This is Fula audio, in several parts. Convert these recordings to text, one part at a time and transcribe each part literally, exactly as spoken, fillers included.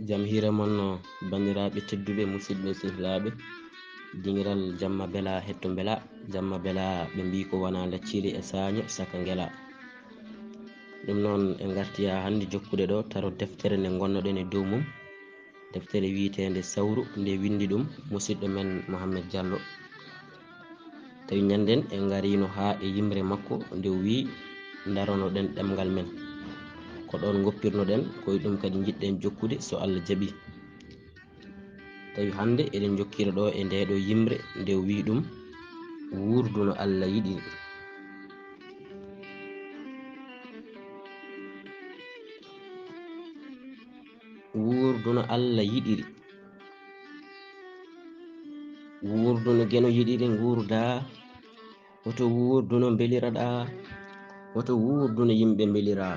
Jam hiire mon, banndiraaɓe tedduɓe, musidɓe sehilaaɓe. Dingiral jamma bela, hetto mbela, jamma bela, ɓe mbii ko wona lacciri e saaño saka ngela. Ɗum noon, en ngarti haa hannde jokkude ɗo taro deftere nde ngonnoɗen e dow mum. Deftere wiyeteende Sawru, nde winndi ɗum musidɗo men Mohamed Diallo. Tawi ñanden en ngariino haa e yimre makko, nde o wii, "Ndaronoɗen ɗemngal men." Ko ɗoon ngoppirnoɗen, ko e ɗum kadi njiɗɗen jokkude, so Allah jaɓi. Tawi hannde eɗen njokkira ɗo e nde ɗo yimre, nde o wii ɗum, "Wuurdu no Allah yiɗiri." Wuurdu no Allah yiɗiri. Wuurdu no Geno yiɗiri nguurda. Woto wuurdu no mbeliraɗa. Woto wuurdu no yimɓe mbelira.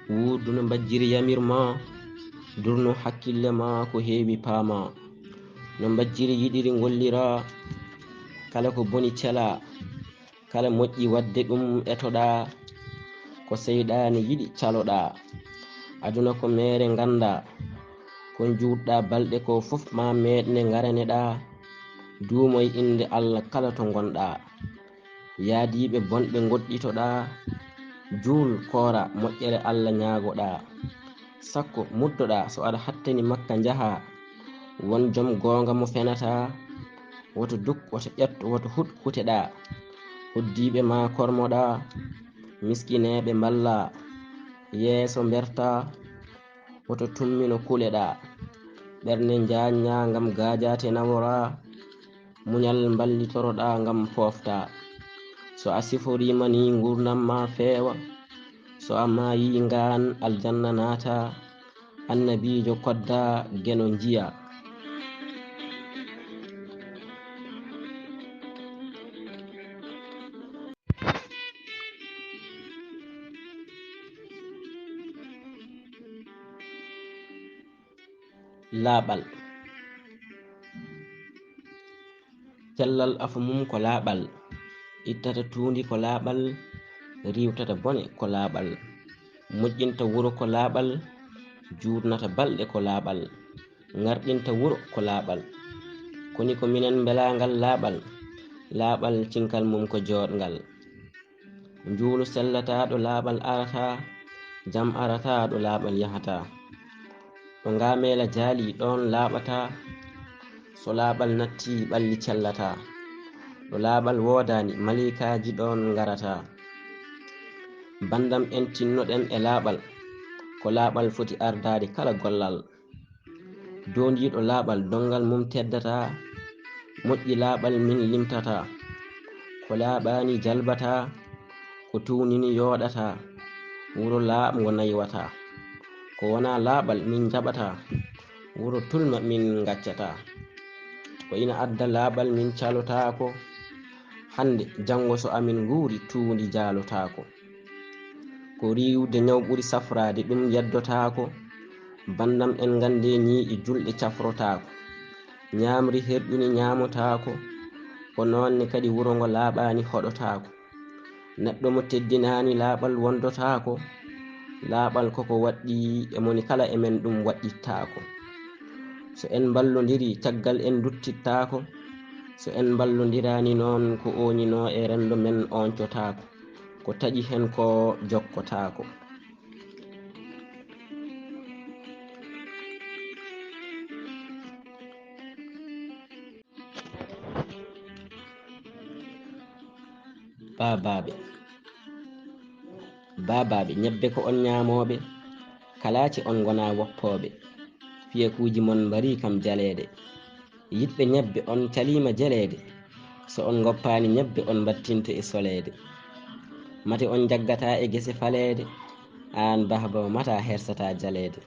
Wuurdu no mbajjiri yamir ma. Durno hakkille ma ko heewi paama. No mbajjiri yiɗiri ngollira. Kala ko boni cela. Kala moƴƴi waɗde ɗum etoɗaa, ko seyɗaani yiɗi caloɗaa. Aduna ko meere nganndaa, ko njuutɗaa balɗe ko fof ma meeɗne ngaraneɗaa. Duumo e innde Allah kala to ngonɗaa. Yaadiiɓe bonɓe ngoɗɗitoɗaa, juul koora moƴƴere Allah ñaagoɗaa. Sakko muddoɗaa so aɗa hattani Makka njahaa, won joom goonga mo fenataa. Woto duk, woto ƴat, woto huɗ kuteɗaa. Hoddiiɓe ma kormoɗaa, miskineeɓe mballaa, yeeso mbertaa, woto tummino kuleɗaa. Ɓernde njaajnaa ngam gaajaate naworaa, muñal mballitoroɗaa ngam fooftaa. So a siforiima ni nguurndam ma feewa, so a maayii ngaan aljanna naataa. Annabiijo kodda Geno njiya. Laaɓal. Cellal afo mum ko laaɓal, ittata tuundi ko laaɓal, riiwtata bone ko laaɓal, moƴƴinta wuro ko laaɓal, juutnata balɗe ko laaɓal, ŋarɗinta wuro ko laaɓal. Koni ko minen mbelaangal laaɓal, laaɓal cinkal mum ko jooɗngal. Njuulu sellataa ɗo laaɓal arataa, jam arataa ɗo laaɓal yahataa. Ɗo ngaameela jaali ɗoon laaɓataa, so laaɓal nattii ɓalli cellataa. Ɗo laaɓal woodaani maliikaaji ɗoon ngarataa. Banndam en tinnoɗen e laaɓal, ko laaɓal foti ardaade kala gollal. Doondiiɗo laaɓal donngal mum teddataa, moƴƴi laaɓal min limtataa. Ko laaɓaani jalbataa, ko tuunini yooɗataa, wuro laaɓngo naywataa. Ko wonaa laaɓal min njaɓataa, wuro tulma min ngaccataa. Ko ina adda laaɓal min calotaako, hannde janngo so amin nguuri tuundi jaalotaako. Ko riiwde ñaw ɓuri safraade ɗum yeddotaako, banndam en nganndee ñiiƴe julɗe cafrotaako, ñaamri herƴuni ñaamotaako, ko noon ne kadi wuro ngo laaɓaani hoɗotaako. Neɗɗo mo teddinaani laaɓal wondotaako, laaɓal koko waɗɗii e moni kala e men ɗum waɗɗittaako. So en mballondirii caggal en nduttittaako, so en mballondiraani noon ko ooñinoo e renndo men ooñcotaako. Ko taƴi heen ko jokkotaako. Baabaaɓe. Baabaaɓe, ñebbe ko on ñaamooɓe, kalaace on ngonaa woppooɓe. Fiyekuuji mon mbarii kam jaleede. Yiɗɓe ñebbe on caliima jeleede, so on ngoppaani ñebbe on mbattinte e soleede. Mate on njaggataa e gese faleede, aan bahba o mata hersataa jaleede.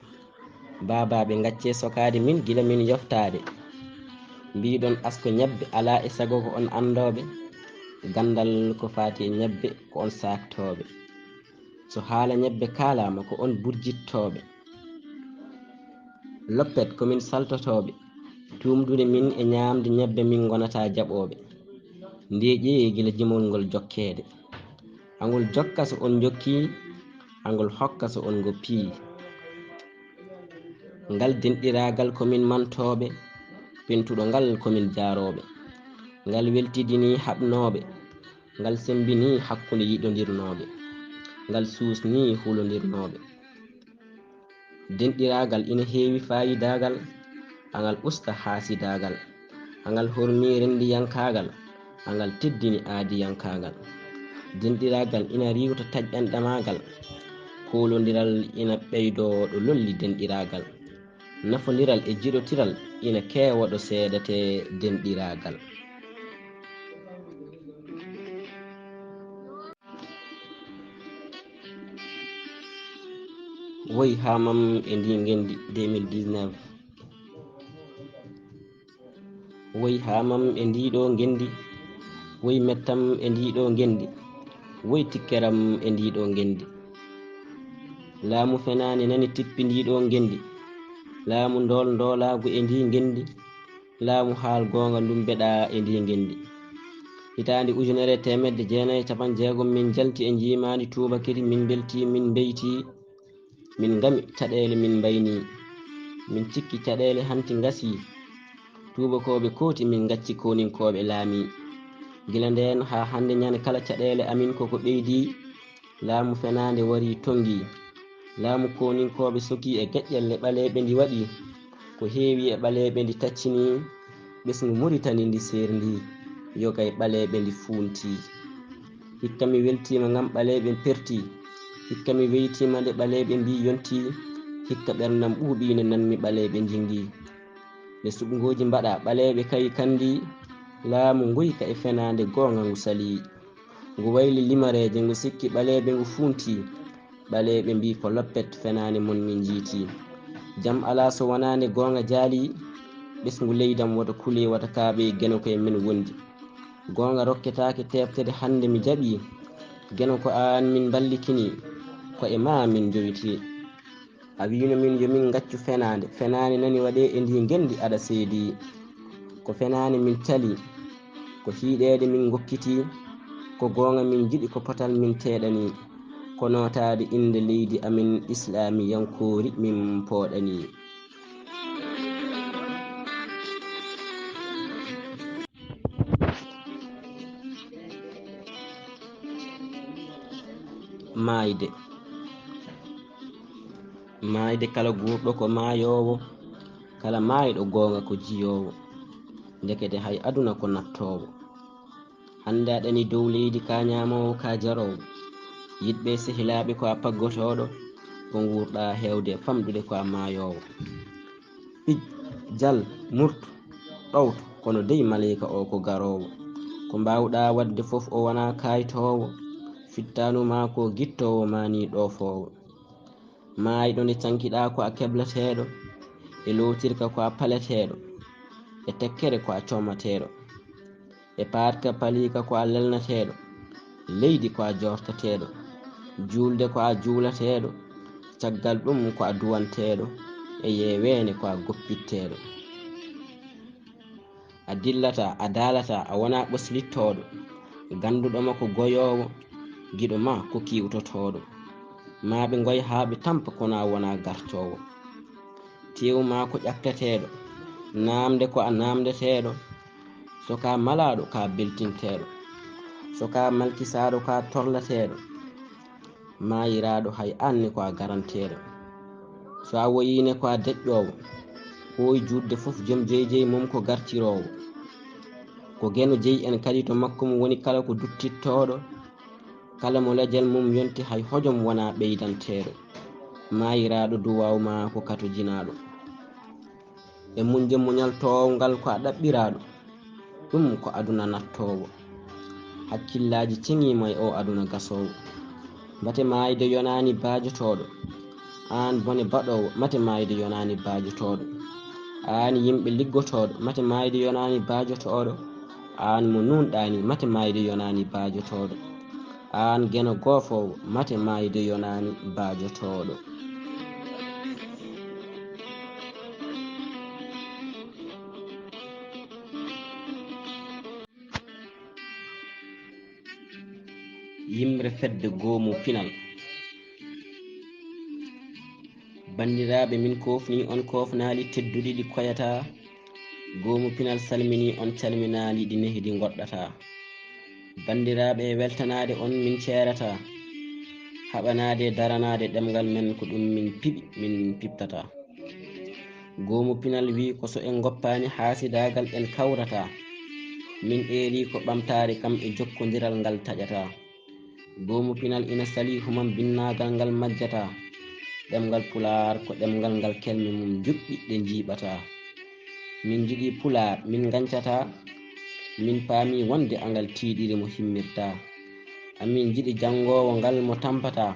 Baabaaɓe ngaccee sokaade min gila min yoftaade. Mbiiɗon asko ñebbe alaa e sago ko on anndooɓe, ganndal ko faati e ñebbe ko on saaktooɓe. So haala ñebbe kaalaama ko on burjittooɓe. Loppet ko min saltotooɓe, tuumdude min e ñaamde ñebbe min ngonataa jaɓooɓe. Nde ƴeewi gila jimol ngol jokkeede. Angol jokka so on njokkii, angol hokka so on ngoppii. Ngal denɗiraagal ko min mantooɓe, pentuɗo ngal ko min jaarooɓe. Ngal weltidini haɓnooɓe, ngal sembini hakkunde yiɗondirnooɓe, ngal suusni hulondirnooɓe. Denɗiraagal ina heewi faayidaagal, angal usta haasidaagal, angal hormi renndiyankaagal, angal teddini aadiyankaagal. Denɗiraagal ina riiwta taƴɓen ɗamaagal, koolondiral ina ɓeydoo ɗo lolli denɗiraagal. Nafondiral e jiɗotiral ina keewa ɗo seedatee denɗiraagal. Woy haamam e ndi ngenndi deux mille dix-neuf. Woy haamam e ndiiɗo ngenndi. Woy mettam e ndiiɗo ngenndi. Woy tikkeram e ndiiɗo ngenndi. Laamu fenaande nani tippi ndiiɗo ngenndi. Laamu ndool ndoolaagu e ndi ngenndi. Laamu haal goonga ndumbeɗaa e ndi ngenndi. Hitaande ujunere e teemedde jeenayi e capanɗe jeegom min njalti e njiimaandi tuubakiri, min mbelti, min mbeyti, min ngami caɗeele, min mbayni, min cikki caɗeele hanti ngasi. Tuubakooɓe kooti, min ngacci kooninkooɓe laami. Gila ndeen haa hannde ñande kala caɗeele amin koko ɓeydi. Laamu fenaande warii tonngi. Laamu kooninkooɓe sokii e geƴƴelle ɓaleeɓe ndi waɗi. Ko heewi e ɓaleeɓe ndi taccini, ɓesngu Muritani ndi seerndi, yoga e ɓaleeɓe ndi fuunti. Hikka mi weltiima ngam ɓaleeɓe perti. Hikka mi weytiima nde ɓaleeɓe mbii yonti. Hikka ɓerndam ɓuuɓi nde nanmi ɓaleeɓe njingi. Nde suɓngooji mbaɗa ɓaleeɓe kayi kandi, laamu nguyka e fenaande goonga ngu salii. Ngu wayli limareeje, ngu sikki ɓaleeɓe, ngu fuunti. Ɓaleeɓe mbii ko loppet, fenaande mon min njiiti. Jam alaa so wonaa nde goonga jaali, ɓesngu leydam wota kulee, wota kaaɓee, Geno ko e men wondi. Goonga rokketaake teeɓtede, hannde mi jaɓii. Geno ko aan min mballikini, ko e maa min njowitii. A wiino min yo min ngaccu fenaande, fenaande nani waɗee e ndi ngenndi aɗa seedi. Ko fenaande min cali, ko hiiɗeede min ngokkiti, ko goonga min njiɗi, ko potal min teeɗani, ko nootaade innde leydi amin islaamiyankoori min pooɗani. Maayde. Maayde kala guurɗo ko maayoowo, kala maayɗo goonga ko jiyoowo. Ndekete hay aduna ko nattoowo. Hannde a ɗani dow leydi ka ñaamoowo ka jaroowo. Yiɗɓe sehilaaɓe ko a paggotooɗo, ko nguurɗa heewde famɗude ko a maayoowo. Pij, jal, murtu, ɗowtu, kono dey maleyka o ko garoowo. Ko mbaawɗa waɗde fof o wonaa kaaytoowo. Fittaandu maa ko gittoowo maa ni ɗoofoowo. Maayɗo nde cankiɗa ko a keblateeɗo, e lootirka ko a paleteeɗo, e tekkere ko a coomateeɗo, e paatka paliika ko a lelnateeɗo, leydi ko a joortateeɗo, juulde ko a juulateeɗo, caggal ɗum ko a duwanteeɗo, e yeeweende ko a goppitteeɗo. A dillataa, a daalataa, a wonaa ɓoslittooɗo. Gannduɗo ma ko goyoowo, giɗo ma ko kiiwtotooɗo. Maa ɓe ngoy haa ɓe tampa, kono a wonaa gartoowo. Teewu ma ko ƴakketeeɗo, naamnde ko a naamndeteeɗo. So ka malaaɗo, ka beltinteeɗo. So ka malkisaaɗo, ka torlateeɗo. Maayiraaɗo, hay aan ne ko a garanteeɗo. So a woyii ne ko a deƴƴoowo. Ɓooy juutde fof, joom jeyi jeyi mum ko gartiroowo. Ko Geno jeyi en kadi, to makko mum woni kala ko duttittooɗo. Kala mo lejal mum yonti, hay hojom wonaa ɓeydanteeɗo. Maayiraaɗo, duwaaw ma ko katojinaaɗo. E muñde muñal toowngal ko a ɗaɓɓiraaɗo, ɗum ko aduna nattoowo. Hakkillaaji ceŋiima e oo aduna gasoowo. Mbate maayde yonaani baajotooɗo. Aan bone baɗoowo, mate maayde yonaani baajotooɗo. Aan yimɓe liggotooɗo, mate maayde yonaani baajotooɗo. Aan mo nuunɗaani, mate maayde yonaani baajotooɗo. Aan Geno goofoowo, mate maayde yonaani baajotooɗo. Yimre fedde goomu pinal. Banndiraaɓe, min koofni on koofnaali tedduɗi ɗi koyataa. Goomu Pinal salmini on calminaali ɗi nehi ɗi ngoɗɗataa. Banndiraaɓe, weltanaade on min ceerataa. Haɓanaade daranaade ɗemngal men ko ɗum min piɓi, min piɓtataa. Goomu Pinal wi'i ko so en ngoppaani haasidaagal en kawrataa. Min eeri ko ɓamtaare kam e jokkondiral ngal taƴataa. Goomu Pinal ina salii humam binnaagal ngal majjataa. Ɗemngal Pulaar ko ɗemngal ngal kelme mum njuɓɓi ɗe njiiɓataa. Min njiɗi Pulaar, min ngancataa. Min paami wonde angal tiiɗiri mo himmirtaa. Amin njiɗi janngoowo ngal mo tampataa.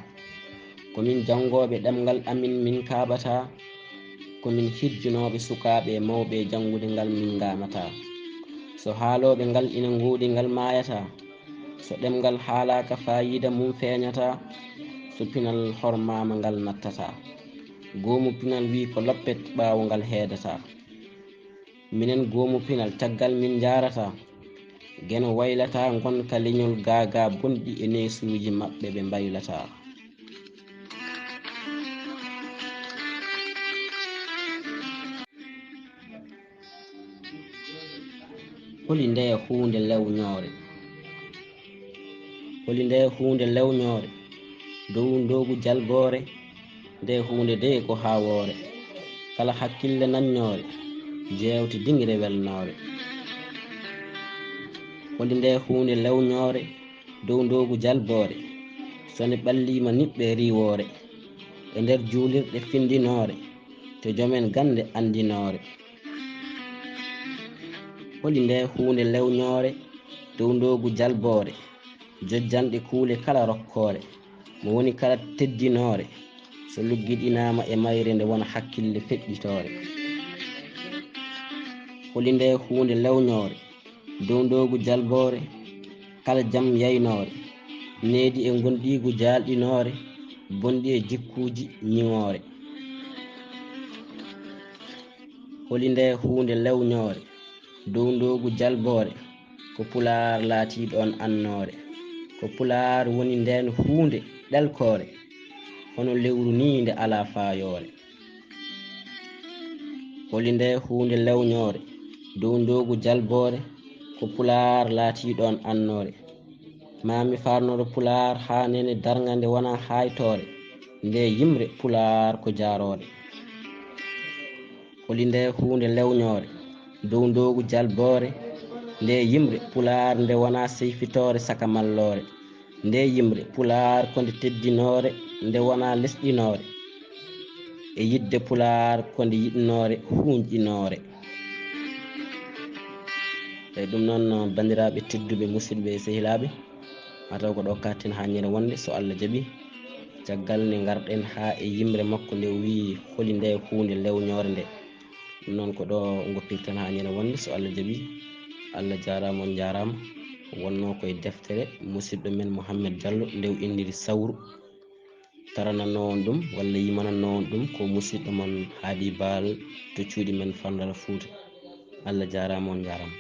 Ko min janngooɓe ɗemngal amin min kaaɓataa. Ko min hirjinooɓe sukaaɓe e mawɓe e janngude ngal min ngaamataa. So haalooɓe ngal ina ngoodi ngal maayataa. So ɗemngal haalaaka faayiida mum feeñataa. So pinal hormaama ngal nattataa. Goomu Pinal wi'i ko loppet ɓaawo ngal heedataa. Minen Goomu Pinal caggal min njaarataa. Geno waylataa ngonka leñol gaagaa bonɗi e neesuuji maɓɓe ɓe mbaylataa. Holi ndee huunde lewñoore? Holi ndee huunde lewñoore? Dow ndoogu jalboore, nde huunde de ko haa woore. Kala hakkille naññoore, jeewte dingre welnoore. Holi ndee huunde lewñoore? Dow ndoogu jalboore, so nde ɓalliima niɓɓe riiwoore. E nder juulirɗe findinoore, to joomen gannde anndinoore. Holi ndee huunde lewñoore? Dow ndoogu jalboore, jojjanɗe kuule kala rokkoore, mo woni kala teddinoore, so luggiɗinaama e mayre nde wona hakkille feƴƴitoore. Holi ndee huunde lewñoore? Dow ndoogu jalboore, kala jam yaynoore, needi e ngonɗiigu jaalɗinoore, bonɗi e jikkuuji ñiŋoore. Holi ndee huunde lewñoore? Dow ndoogu jalboore, ko Pulaar laatii ɗoon annoore. Ko Pulaar woni ndeen huunde ɗelkoore, hono lewru nii nde alaa faayoore. Holi ndee huunde lewñoore? Dow ndoogu jalboore, ko Pulaar laatii ɗoon annoore. Maa mi faarnoro Pulaar haa nene darnga nde wonaa haaytoore, nde yimre Pulaar ko jaaroore. Holi ndee huunde lewñoore? Dow ndoogu jalboore, nde yimre Pulaar nde wonaa seyfitoore saka malloore. Nde yimre Pulaar ko nde teddinoore, nde wonaa lesɗinoore. E yiɗde Pulaar ko nde yiɗnoore huunƴinoore. Eyi, ɗum noon, banndiraaɓe tedduɓe, musidɓe e sehilaaɓe, mataw ko ɗo katten haa ñande wonde, so Allah jaɓi. Caggal nde ngarɗen haa e yimre makko nde o wi'i holi ndee huunde lewñoore nde. Ɗum noon ko ɗo ngoppirten haa ñande wonde, so Allah jaɓi. Allah jaaraama, on njaaraama. Wonnoo ko e deftere musidɗo men Mouhamed Diallo nde o inndiri Sawru. Taranannoo on ɗum walla yimanannoo on ɗum ko musidɗo mon Haadi Baal to cuuɗi men Fandara Fuuta. Allah jaaraama, on njaaraama.